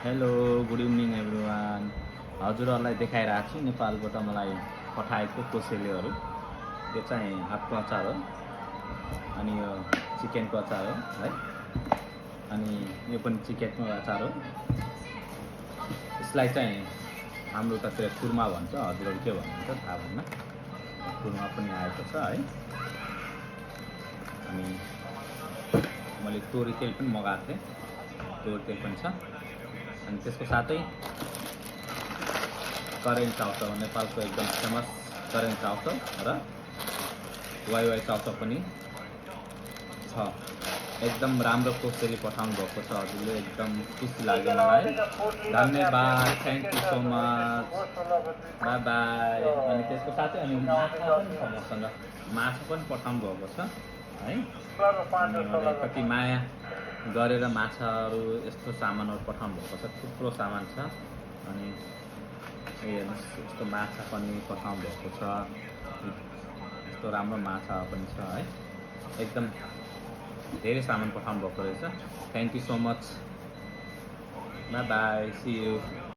Hello good evening everyone. हजुरहरूलाई देखाइरहेको छु नेपालबाट मलाई पठाएको कोसेलीहरू। यो चाहिँ हातको अचार हो, अनि यो चिकनको अचार हो है, अनि यो पनि चिकनको अचार हो। यसलाई चाहिँ हाम्रो उतातिर कुर्मा भन्छ, हजुरहरू के भन्नुहुन्छ थाहा भन्न। कुर्मा पनि आएको छ है। अनि मैले तोरी तेल पनि मगाएको थिएँ, तोरी तेल पनि छ। अनि त्यसको साथै करेन्ट चाउचाउ, नेपालको एकदम फेमस करेन्ट चाउचाउ र वाइवाई चाउचाउ पनि छ। एकदम राम्रो कोसेली पठाउनु भएको छ हजुरले, एकदम खुसी लाग्यो मलाई। धन्यवाद, thank you so much, bye by. अनि त्यसको साथै अनि माछा पनि छ मसँग, माछा पनि पठाउनु भएको छ है। अनि मलाई कति माया गरेर माछाहरू यस्तो सामानहरू पठाउनु भएको छ, थुप्रो सामान छ। अनि हेर्नुहोस्, यस्तो माछा पनि पठाउनु भएको छ, यस्तो राम्रो माछा पनि छ है। एकदम धेरै सामान पठाउनु भएको रहेछ। Thank you so much, bye bye, see you.